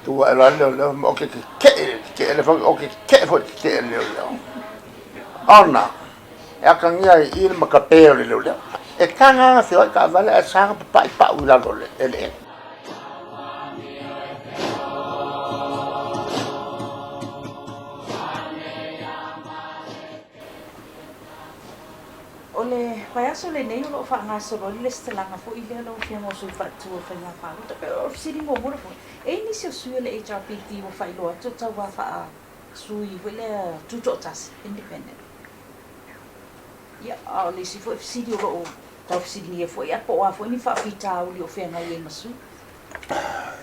Tu ae la leoleo ma o ke kekeʻe, kekeʻe le o ke kekeʻe foi kekeʻe le leoleo. Ona, e akagia ai i le makapē o le leoleo. E taga a feoai taavale ae saga papaʻi paʻu i lalo o le eleele. O le vaiaso lenei o lo o faagasolo ai le lesitalaga foi lea lau Afioga o Sui Faatu o Faiga Palota. Pe o le fesili muamua lea foi, e i ai nisi o sui o le HRPP ua faailoa atu o tauā faa sui foi lea tutoatasi, independent? Ia, a o le isi foi fesili o lo o tau fesiligia foi, a po o a foi ni faafitauli o feagai ai ma sui?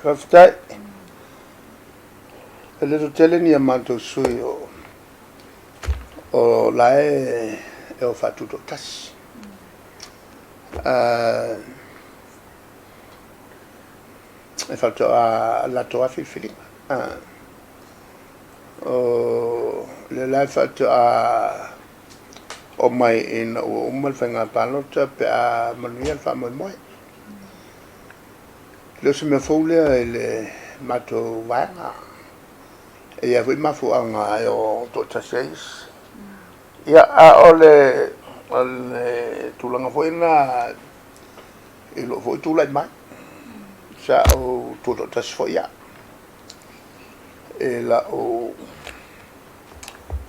Faafetai. E le tele ni a matou sui o o la e e o faatutoatasi. E faatoa latou lava filifiliga. O lea la e faatoa omai ina ua uma le faiga palota pe a manuia le faamoemoe. E le o se mea fou lea i le matou vaega. E i ai foi mafuaaga e o toatasi ai isi. Ia, a o le, o le tulaga foi lena i lou foi tulai mai, sa ou tutoatasi foi au i lau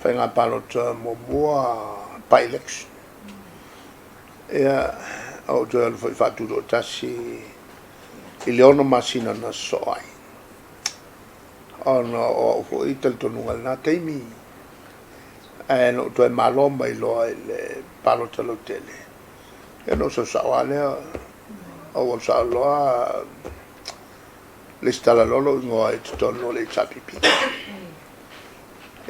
faiga palota muamua by-election. Ia, ou toe alu foi faatutoatasi i le 6 masina na sosoo ai. Ona o au foi talitonuga i lena taimi, ae na ou toe malo mai loa i le palota lautele, ia ona ou sau sao lava lea, ou alu sao loa lesitala loa lou igoa i totonu o le HRPP.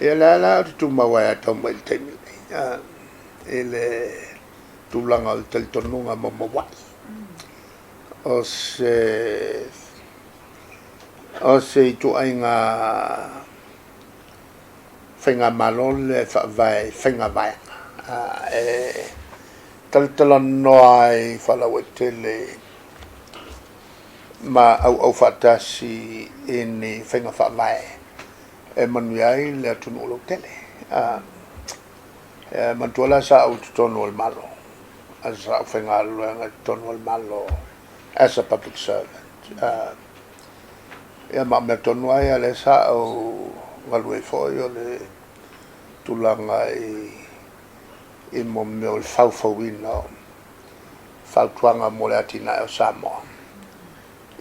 Ia lea la ou te tumau ai lava tau mai i le taimi lenei, i le tulaga o le talitonuga maumauai. O se O se ituaiga faigamalo lea e faavae i faiga vaega e talatalanoa ai faalauaitele ma auau faatasi i ni faiga faavae e manuia ai le atunuu lautele. E manatua la sa ou i totonu o le Malo, sa ou faigaluega i totonu o le Malo as a public servant. Ia ma o mea tonu lava ia lea sa ou galue ai foi o le tulaga i mo mea o le faufauina o fautuaga mo le atinae o Samoa.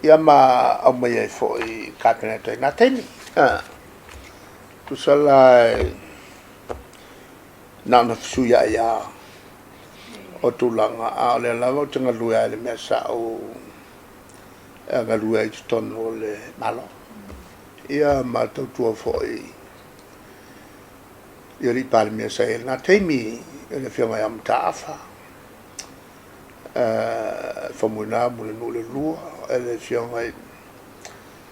Ia ma aumai ai foi i Kapeneta i na taimi. Tusa la na ona fesuiai lava o tulaga, a o lea lava ou te galue lava i le mea sa ou galue ai i totonu o le Malo. Ia ma tautua foi i alii Palemia sa i ai i lena taimi, le Afioga ia Mataafa, Faumuina Mulinuu le Lua, le Afioga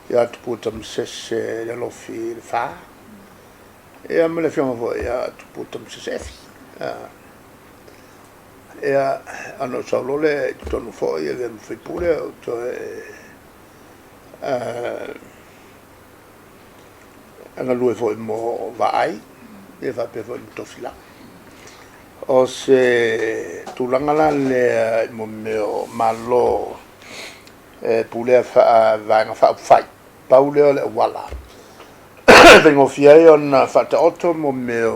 ia Tupua Tamasese Lealofi le Fa, ia ma le Afioga foi ia Tupua Tamasese Efi. Ia, ona ou sau loa lea i totonu foi e avea ma sui usufono, ou toe galue foi mo Vaai, ia faapea foi ma Tofilau. O se tulaga la lea i mo mea o Malo e pulea faa-Vaega Faaupufai, pau lea o le auala e faigofie ai ona faataoto mo mea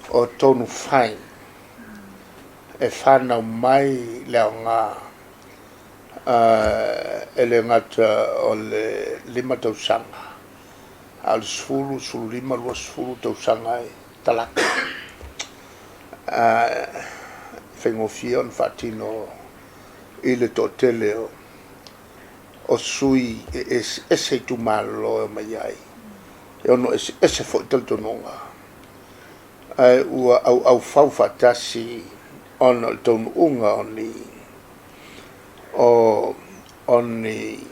o tonu fai e fanau mai le aoga e le gata o le 5 tausaga, a o le 10, 15, 20 tausaga e talaka. E faigofie ona faatino i le toatele o sui e eseese itumalo e omai ai, e ono eseese foi talitonuga, ae ua auaufau faatasi ona o le taunuuga o ni o ni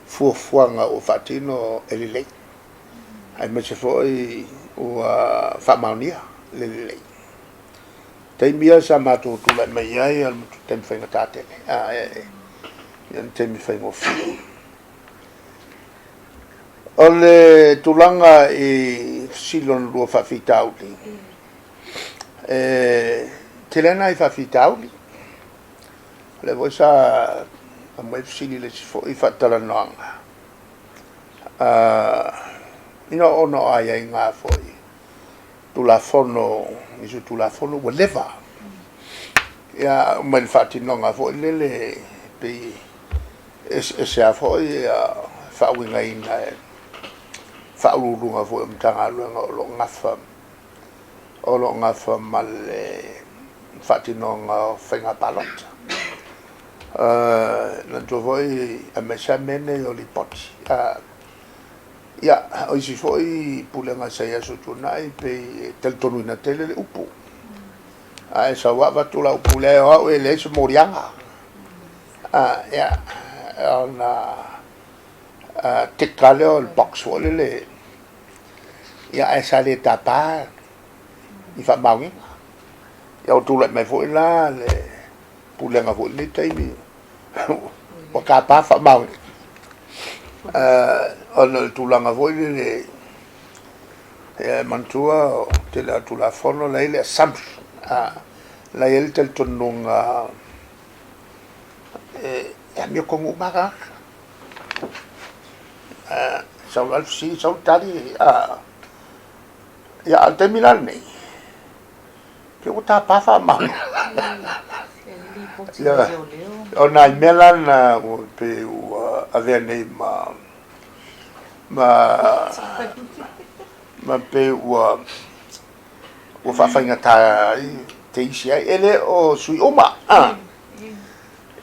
fuafuaga ua faatino e lelei, aemaise foi ua faamaonia le lelei. Taimi ia sa matou tulai mai ai o le taimi faigata tele, e le o ni taimi faigofie. O le tulaga i fesili lona lua faafitauli, e tele lava nai faafitauli, o lea foi sa aumai fesili i le isi foi faatalanoaga, ina ona o aiaiga foi Tulafono, nisi o Tulafono ua leva, ia mai le faatinoga foi lele pei e eseese lava foi ia faauigaina e Faauluuluga foi o Matagaluega o lo o gafa, o lo o gafa ma le faatinoga o faiga palota. Manatua foi aemaise lava mea nei o lipoti. Ia, o isi foi pulega sa i aso ua tuanai pei e talitonuina tele le upu. A e sau lava avatu lau upu, leai o au e leai se moliaga. Ia, ona tick lava lea o le box foi lele, ia ae sa le tapa ni faamaoniga. Ia ua tulai mai foi la le pulega foi i lenei taimi, ua tapa faamaoniga ona o le tulaga foi lele, e manatua o le tele lava o Tulafono la e i ai le assumption, la e i ai le talitonuga e amiotonu uma lava tagata. Sau la le fesili sau le tali, ia a o le taimi la lenei, Pei ua tapa faamaoniga. O nai mea la na ua pei ua avea nei ma ma ma pei ua ua faafaigata ai te isi ai, e le o sui uma.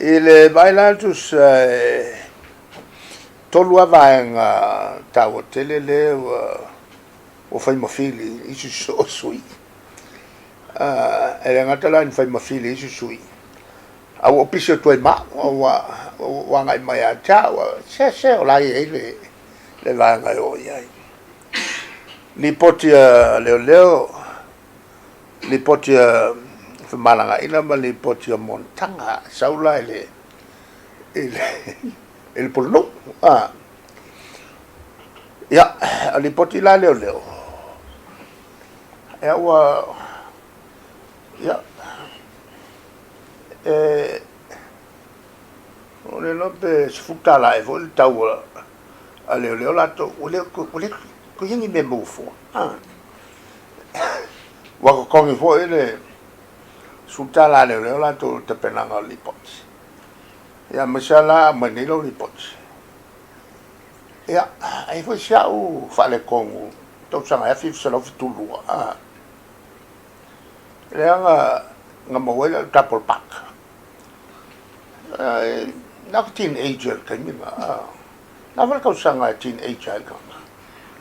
I le vaai la tusa e tolu lava vaega taua tele lea ua ua fai ma fili isi o sui. E le gata la ina fai ma fili isi sui, a ua ou pisi atu ai ma au, ua ua agai mai ia te au, se se o la e i ai le vaega e oo i ai. Lipoti a leoleo, lipoti a femalagaaiga ma lipoti a monotaga, sau la i le i le pulenuu. Ia, o lipoti la a leoleo, ia ua, ia, e, ua le iloa pe $10 ea foi le tau a leoleo latou, ua le ua le toe i ai ni mea e maua fua. Ua totogi foi le $10 a leoleo latou i le tapenaga o le lipoti. Ia aemaise lava la a aumai nei lau lipoti. Ia, e i ai foi si au faaletonu i le tausaga e 1972, lea na maua ai lau double park. Na o le teenager i le taimi lena. O le a foi le tausaga e teenager ai le tagata?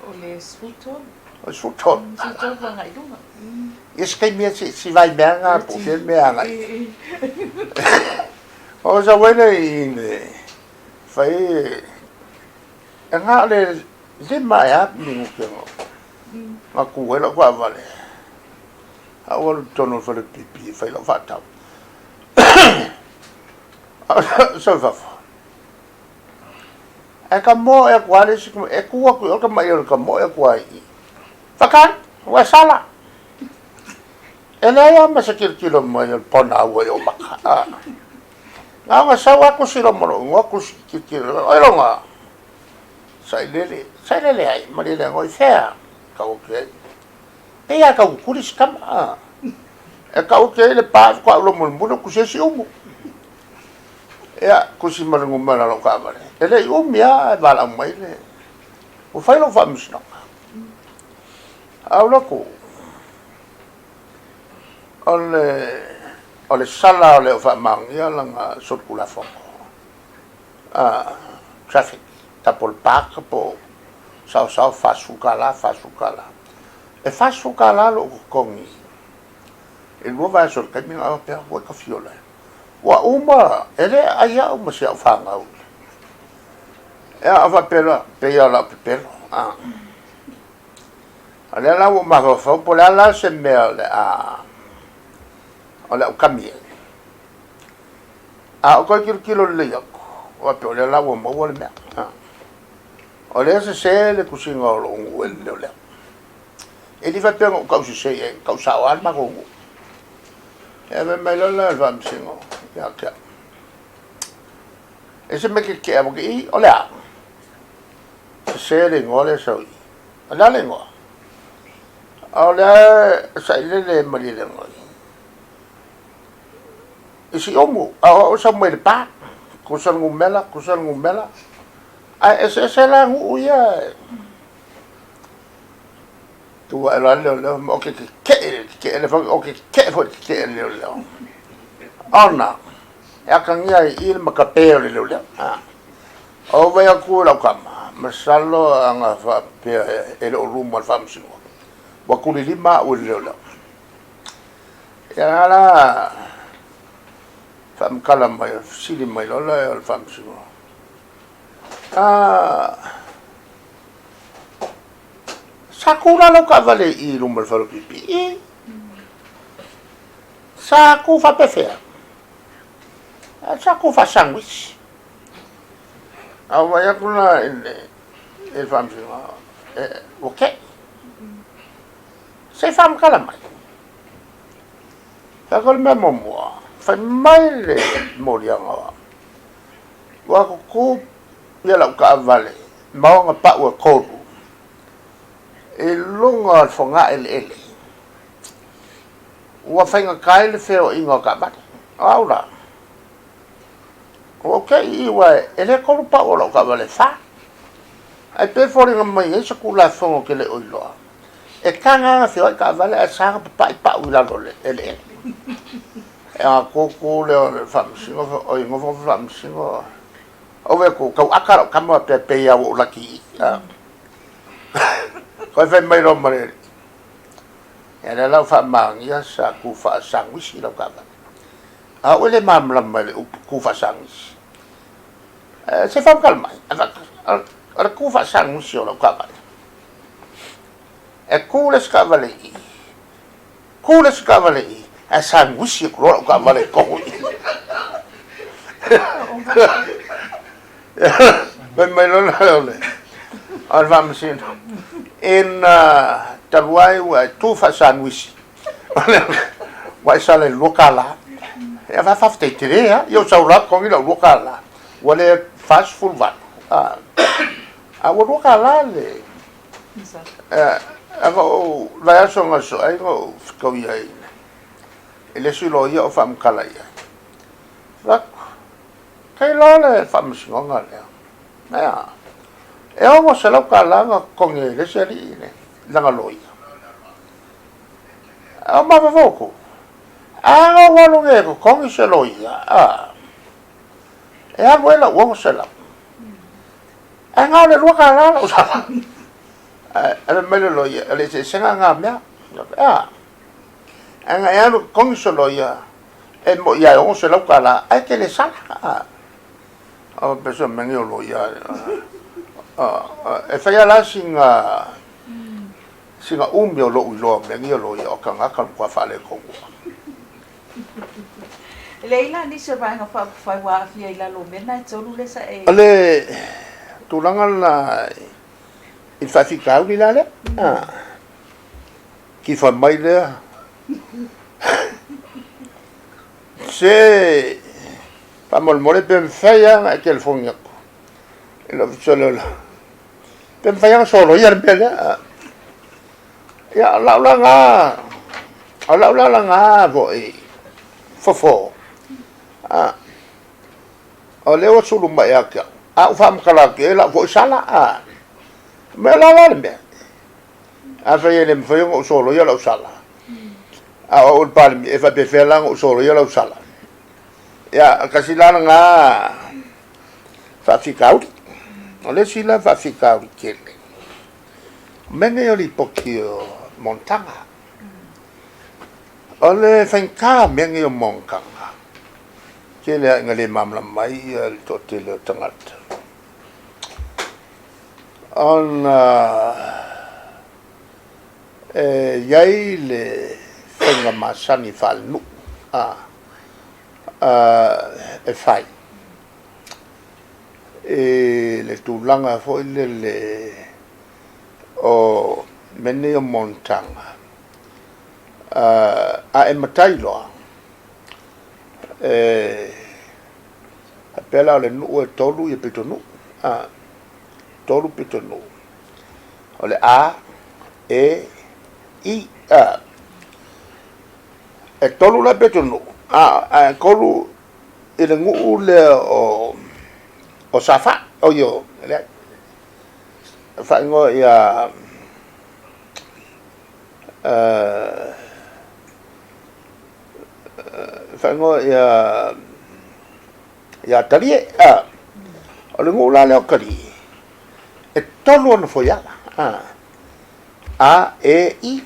O le 13. O le 13. 13 agai i luga. Ia se taimi e si vai mea lena po o fea le mea e agai. Ona sau ai lea i le Fai e na o le 5 ea minute na tu ai lau taavale, ae ou alu i totonu o le falepipi e fai lau faatau. Sau i fafo, ae tamoe atu lava le isi, e tu atu i o le tamaiti e tamoe atu lava i i. Faatali, ua e sala. E leai lava ma se tilotilo mai o le ponaua i ou maka. Na ona sau lava tusi loa ma lou igoa tusi tilotilo loa, oi loga, sailele, sailele ai, malielegaoi i fea? Tau atu i ai, pei lava e tau tutuli si tama, a. E tau atu i ai le pa faatoa ou iloa mulimuli ua tusi ai Siumu. Ia, tusi ma le numera o lau taavale. E le i umi lava ae valaau mai le, ua fai lou faamasinoga. Ae ou alu atu, O le o le sala o le o faamaonia lana solitulafono, traffic, double park po o saosao $40, $40. E $40 lou totogi i le lua vaiaso i le taimi lena, faapea ua ta fia ola ai. Ua uma, e le aai au ma si au fanau. Ia, ou faapea loa, pei lava o lau pepelo. O lea la ua ou mafaufau po o le a la se mea o le a O le aukami ai. A ou toe tilotilo lelei atu, faapea o lea la ua maua le mea. O lea e sese le tusiga o lou nuu e le leoleo. E le faapea na ou tau sese i ai, na tau sao lava le matou nuu. Ia fai mai loa la le faamasino ia te au, E se mea e te tetee atu i, o le a? Sese le igoa lea e sau i i. O le a le igoa? O lea e sailele Malielegaoi i Siumu, a o au e sau mai Lepa. Tusa le numera, tusa le numera, ae eseese la nuu ia. Tu ae loa le leoleo, ma ou te tetee, tetee le ou te tetee foi i le tetee a le leoleo. Ona e atagia ai i i le matape o le leoleo. Ou vaai atu i lau tama, masalo ana faapea e le o luma o le faamasinoga, ua tulilima au e le leoleo. Ia la faamatala mai, fesili mai loa lea o le faamasinoga, Sa tu la lau taavale i i luma o le fale o PPE? Sa tu faapefea? Sa tu faa-sandwich. A ou vaai atu la i le faamasinoga, ua tei. Se i faamatala mai. Fai atu o le mea muamua, fai mai le moliaga o au, ua tutu ia lau taavale ma ona pau e tolu i luga o le fogaeleele. Ua faigata ai le feoaiga o taavale. O au la, Ua ou te i i aua e le tolu pau o lau taavale e fa. Ae pei e foliga mai ai se Tulafono ou te le o iloa, e taga lava ona feoai taavale ae sa ona papai pau i lalo o le eleele. E tutu lea o le Faamasino, oi nofo le Faamasino, ou vaai atu, tau ata lau tama faapea pei lava ua ou laki i i. Toe fai mai loa ma le alii, ia lea la ua faamaonia sa tu faa-sandwich lau taavale. A o au e le malamalama i le upu tu faasagusi. Se i faamatala mai, o le tu faasagusi o lau taavale, e tu le isi taavale i i, tu le isi taavale i i, ae sagusi atu loa lau taavale i totonu i i. Fai mai loa lea o le Faamasino, ina talu ai ua e tu faasagusi, Ua e sala i le $2. Ia faafetai tele lava. Ia ou sau loa totogi lau $2. Ua le 48, a ua $2 le... Ae na ou vaiaso na aso ai na ou fetaui ai i le isi loia o faamatala i ai. Fai atu, tailo le faamasinoga lea. Ea, e $600 na totogi ai e le isi alii lana loia. O mafaufau atu, a na ou alu nei e totogi se loia, a, e alu ai lau $600. Ae na o le $2 lau sala. Ae fai mai le loia, o le eseesega lena o mea. A, ae na e alu e totogi se loia, e moi lava e $600, ae te le sala. A, o pese o mea nei o loia, e fai lava la sina Sina umi o lou iloa o mea nei o loia o tagata matua faaletonu lava. E leai la nisi o Vaega Faaupufai ua aafia i lalo o mea na e tolu lea sa e. O le tulaga lena i le faafitauli la lea, tifa mai lea, se faamolemole pe mafai lava ona e telefoni atu i le Ofisa o Leoleo. Pe mafai lava ona soloia le mea lea. Ia, o lau la lena, o lau la lena foi fofo, o lea ua sulu mai ia te au, a ou faamatala atu i ai lau foi sala, fai mai, o le a la le mea? Afai e le mafai ona ou soloia lau sala, a o au o le Palemia, e faapefea la ona ou soloia lau sala? Ia, tasi la lena faafitauli. O le isi la faafitauli tele, o mea nei o lipoti o monotaga. O le faigata o mea nei o monotaga, tele lava ina le malamalama ai le toatele o tagata, ona e i ai le faiga masani faalenuu. e fai i le tulaga foi lele o mea nei o monotaga, a e matai loa, e faapea la o le nuu e tolu pitonuu, tolu pitonuu, o le A, E, I, a. E tolu la pitonuu, ae tolu i le nuu lea o Safai, oi o, leai, faaigoa ia faaigoa ia ia Talie, a. O le nuu la lea o Talie, e tolu ona foiala, a, A, E, I.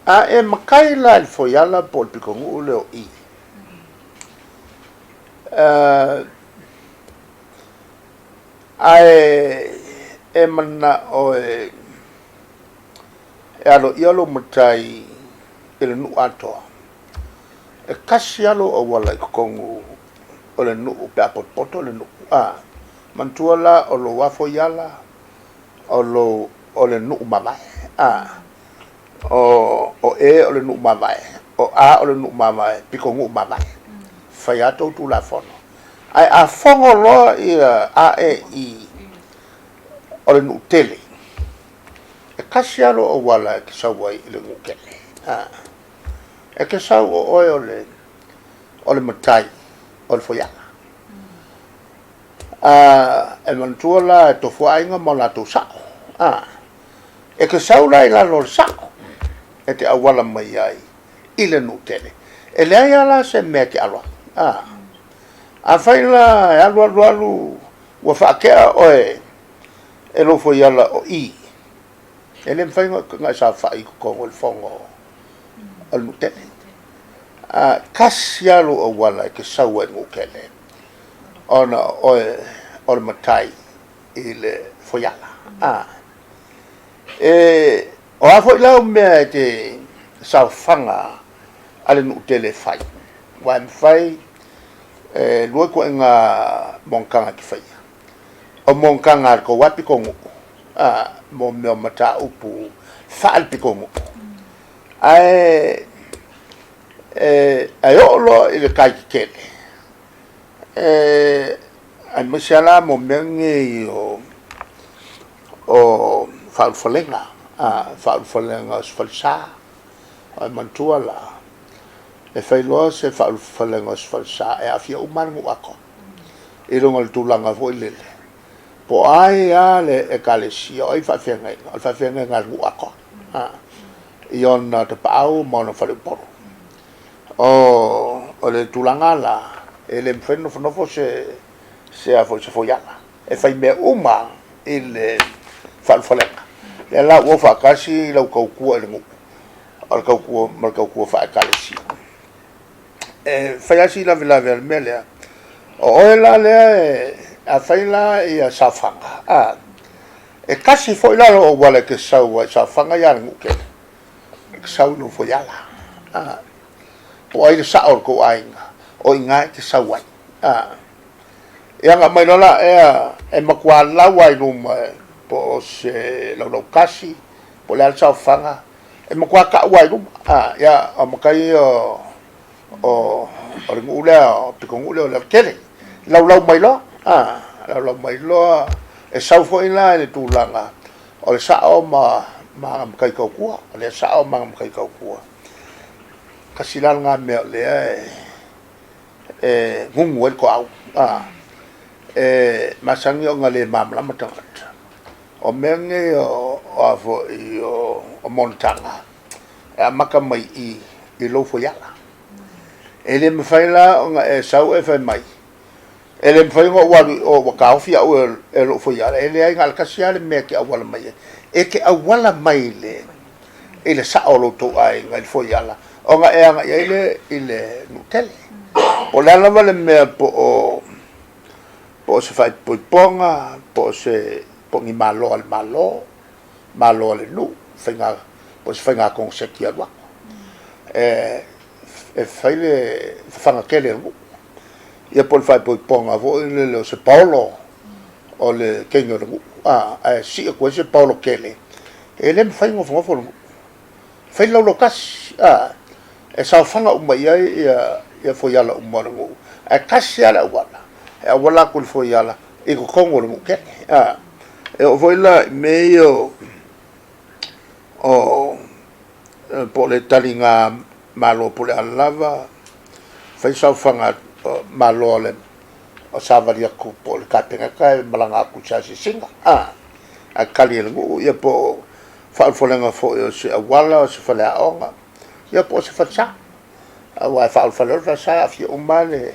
A e matai la i le foiala po o le pitonuu lea o I, ae e manao e aloaia lou matai i le nuu atoa, e tasi lava lou auala i totonu o le nuu pe a potopoto le nuu. A manatua la o lou lava foiala o lou o le nuu mavae. A o E o le nuu mavae, o A o le nuu mavae, pitonuu mavae. Fai lava tou Tulafono. Ae a fono loa ia A E I o le nuu tele, e tasi lava lou auala e te sau ai i le nuu tele. A e te sau o oe o le o le matai o le foiala. A e manatua la e tofu aiga ma o latou sao. A e te sau la i lalo o le sao e te auala mai ai i le nuu tele. E leai lava la se mea e te alo ai. A afai la e alu alu alu ua faatea oe e lou foiala o I, e le mafai ona e saofai i totonu o le fono o le nuu tele. A tasi lava lou auala e te sau ai i le nuu tele, ona o oe o le matai i le foiala. A e o a foi la au mea e te saofaga a le nuu tele e fai, aua e mafai e lua ituaiga monotaga e te faia. O monotaga a le tou lava pitonuu, a, mo mea o mataupu faale-pitonuu, ae ae oo loa i le tai tetele, e aemaise lava la mo mea nei o faaulufalega, a, faaulufalega o se falesa. Ae manatua la, e fai loa se faaulufalega o se falesa, e aafia uma lava le nuu atoa i luga o le tulaga foi lele, po o ai lava le Ekalesia, o ai le faafeagaiga, o le faafeagaiga a le nuu atoa, a, i ona tapaau ma ona faleupolu. O le tulaga la, e le mafai ona nofonofo se se a foi se foiala, e fai mea uma i le faaulufalega. Lea la ua o faatasi lau tautua i le nuu, o le tautua ma le tautua faale-Ekalesia. E fai lava si lavelave o le mea lea. O oe la lea a fai la ia saofaga, a, e tasi foi la lou auala e te sau ai i saofaga ia a le nuu tele, e te sau i lou foiala, a, po o ai le sao o le tou aiga, o i ina e te sau ai, a. Ia ona aumai loa la ea e matua lau lava i luma po o se laulautasi, po o le a le saofaga, e matua tau lava i luma, a, ia, o matai ia o le nuu lea, o le pitonuu lea o Lealatele, laulau mai loa, a, laulau mai loa, e sau foi la i le tulaga o le sao ma ana matai tautua, o lea sao ma ana matai tautua. Tasi la lena mea o lea e gugu ai le toau, a, e masani ona le malamalama tagata. O mea nei o a foi o monotaga, e amata mai i i lou foiala. E le mafai la ona e sau e fai mai, e le mafai ona ou alu i o ua taofi au e lou foiala. E leai, na o le tasi lava le mea e te auala mai ai. E te auala mai i le sao o lo outou aiga i le foiala, ona e agai ai lea i le nuu tele. Po o le a lava le mea po o po o se faaipoipoga, po o se po o ni malo a le Malo, malo a le nuu, faiga, po o se faiga koneseti e alu atu. E e fai le fafaga tele o le nuu, ia po o le faaipoipoga foi lele o se paolo o le teine o le nuu, a, ae sii atu ai se paolo tele, e le mafai ona nofonofo le nuu. Fai le laulau tasi, a, e saofaga uma i ai ia fuaiala uma o le nuu, ae tasi lava le auala e auala atu i le fuaiala i totonu o le nuu tele, a. E oo foi la i mea ia o po o le taliga malo po o le a lava, fai saofaga malo a le savali atu po o le Kapeneta e malaga atu i se asiasiga, a, ae tali e le nuu ia po o faaulufalega foi o se auala, o se faleaoga, ia po o se falesa. Aua e faaulufale loa le falesa e aafia uma lava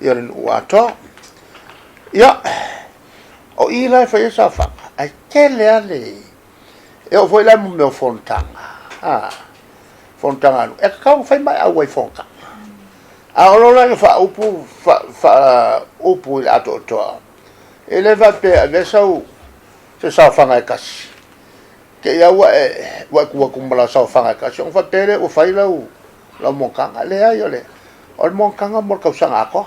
le nuu atoa. Ia, o i la e fai ai saofaga, ae tele lava le... E oo foi la i mea o fonotaga, a, fonotaga a nuu, e tatau ona fai ma e auai i fonotaga. A oo loa la ina faaupu, faaupu i le atoatoa, e le faapea e avea sau se saofaga e tasi, te i lava ua e, ua e tu atu ma lau saofaga e tasi ona faapea lea ua fai lau, lau monotaga. Leai, o le, o le monotaga mo le tausaga atoa.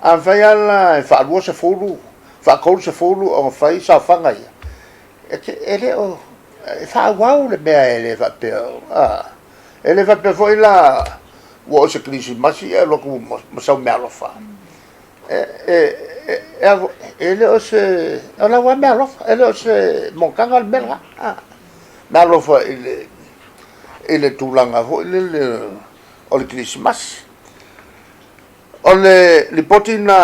A mafai lava la e faa-20, faa-30 ona fai saofaga ia, e te, e le o, e faaauau le mea e le faapea, a, e le faapea foi la ua oo i se Kerisimasi e alu atu ma sau meaalofa. E le o se, o lau lava meaalofa, e le o se monotaga le mea lena, a. Meaalofa i le tulaga foi lele o le Kerisimasi. O le lipoti lena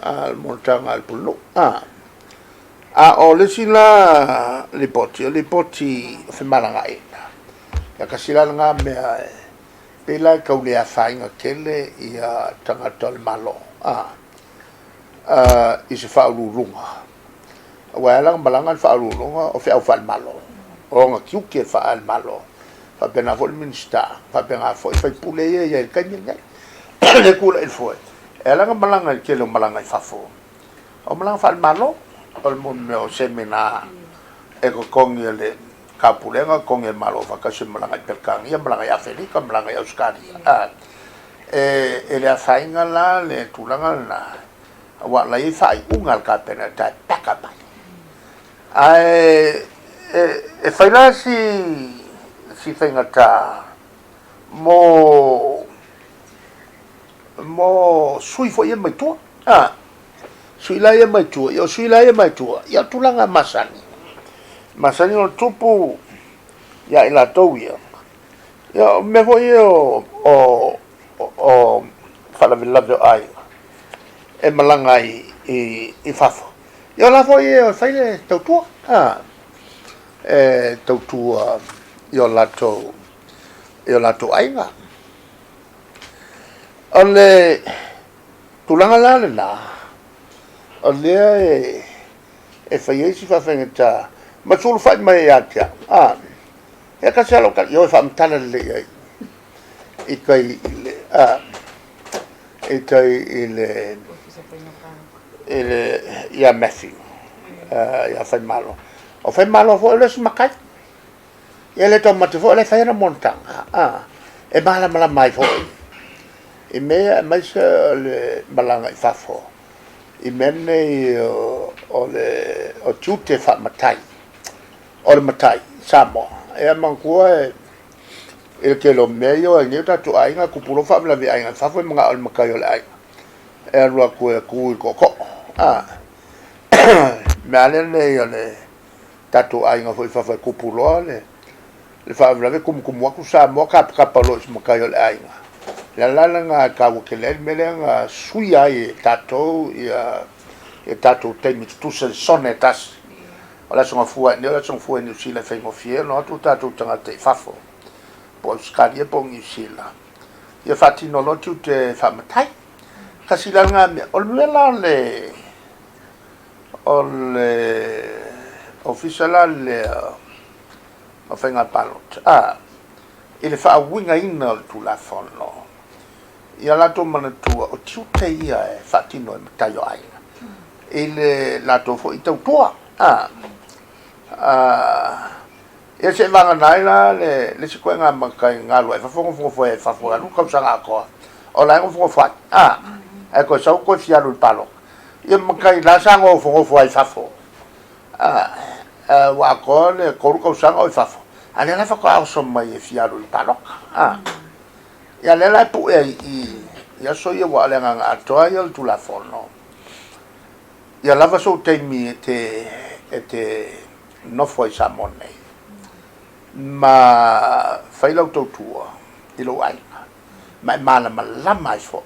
a le monotaga a le Pulenuu, a. A o le isi la lipoti, o le lipoti o femalagaaiga. Ia tasi la lena mea e pei la e tau le afaina tele ia tagata o le Malo i se Faauluuluga, aua e ala ona malaga le Faauluuluga o feau faale-Malo, o ona tiute faale-Malo, faapena foi le Minisita, faapena foi sui usufono ia e i ai i le taimi lenei. O lea e tulai i le foe, e ala ona malaga i le tele o malaga i fafo, o malaga faale-Malo, o le mea o semina e totogi e le Taupulega, totogi e le Malo Aufaatasi, malaga i Peretania, malaga i Aferika, malaga i Ausetalia. A, e le afaina la le tulaga lena, aua o la e i ai faaiuga a le Kapeneta e back up ai. Ae e fai la si faigata mo mo sui foi ia mai tua. A, sui la ia mai tua, ia o sui la ia mai tua, ia o tulaga masani. Masani ona tupu ia i latou ia, ia o mea foi ia o, o, o faalavelave o aiga e malaga ai i, i fafo. Ia o la foi e fai le tautua, a, e tautua i o latou, i o latou aiga. O le tulaga la lena, o lea e fai ai si faafaigata ma sulufai mai ia te au, a, e tasi lava lau tali, ioe, faamatala lelei i ai i tai i le, a, i tai i le, i le, ia Matthew, ia Faimalo. O Faimalo foi o le isi matai. Ia e le taumate foi o la e fai ana monotaga, a, e malamalama ai foi i mea ia aemaise o le malaga i fafo i mea nei o le o tiute faamatai, o le matai Samoa. Ia manatua e i le tele o mea ia o ai nei o tatou aiga, tupu loa faalavelave i aiga i fafo e manao i le matai o le aiga e alu atu e tu i le tootoo, a. mea lava lenei o le tatou aiga foi i fafo e tupu loa le faalavelave tumutumu atu Samoa tapatapa loa i se matai o le aiga. O le ala la lena e taua tele ai le mea lea na suia ai e tatou ia tatou taimi tutusa i le sone e tasi. O le Aso Gafua i inei o le Aso Gafua i Niu Sila e faigofie ona o atu tatou tagata i fafo po o Ausetalia po o Niu Sila ia faatino loa tiute faamatai. Tasi la lena mea. O le mea la o le O le Ofisa la lea o Faiga Palota, a, i le faauigaina o le Tulafono, ia latou manatua o tiute ia e faatino e matai o aiga i le latou foi tautua, a, a. Ia se i vagana ai la le isi koega matai galu ai fafo nofonofo ai fafo e alu le tausaga atoa o la e nofonofo ai a ae toe sau toe fia alu i le palota. Ia matai la sa nofonofo ai fafo a ua atoa le 3 tausaga o i fafo a lea la faatoa oso mai e fia alu i le palota a. Ia lea la e pue ai i i aso ia aua o le agaga atoa ia o le Tulafono ia lava sou taimi e te e te nofo ai i Samoa nei ma fai lau tautua i lou aiga ma e malamalama ai foi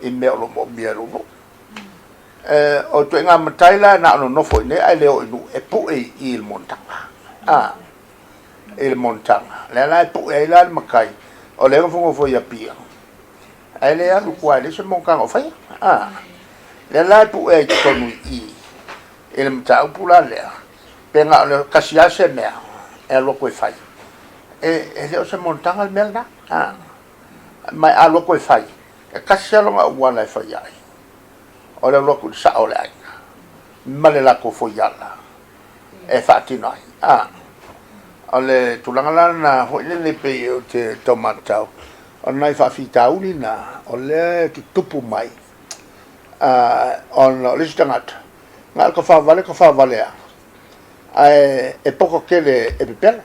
i mea o lo o moomia e lou nuu. O ituaiga matai la na ona nofo i inei ae le oo i nuu e pue i i le monotaga. A, i le monotaga. Lea la e pue ai la le matai o lea e nofonofo i Apia ae le alu i tua e leai se monotaga o faia. A, lea la e pue ai i totonu i i i le mataupu la lea, pe na o le tasi lava se mea e alu atu e fai, e le o se monotaga le mea lena. A, ma a alu atu e fai, e tasi lava lona auala e fai ai, o le alu atu i le sao o le aiga ma le latou foiala e faatino ai. A, o le tulaga la lena foi lele pei ou te tau matau, o nai faafitauli na o lea e tutupu mai, ona o le isi tagata, na o le tafavale tafavale lava, ae e poto tele e pepelo.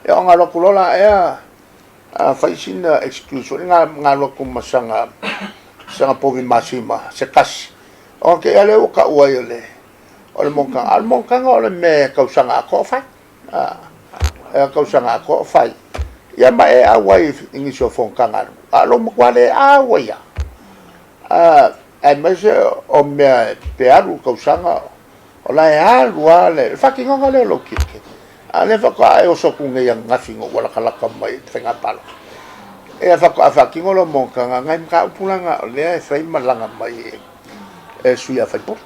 Ia ona alu atu loa la ea fai sina excuse foi lea na alu atu ma saga saga povi masima se tasi, ona te i lava lea ua tau ai o le o le monotaga. A o le monotaga o le mea e tausaga atoa o fai. E tausaga atoa o fai. Ia ma e auai i nisi o fonotaga a le nuu. A o lou matua le auai lava. Aemaise o mea pe alu le tausaga o la e alu lava le faatinoga lea o lou tiute. A o lea faatoa e oso atu nei ananafi ina ua latalata mai i le faiga palota. Ia faatoa faatino lau monotaga, nai mataupu la na o lea e fai ma laga mai e sui usufono.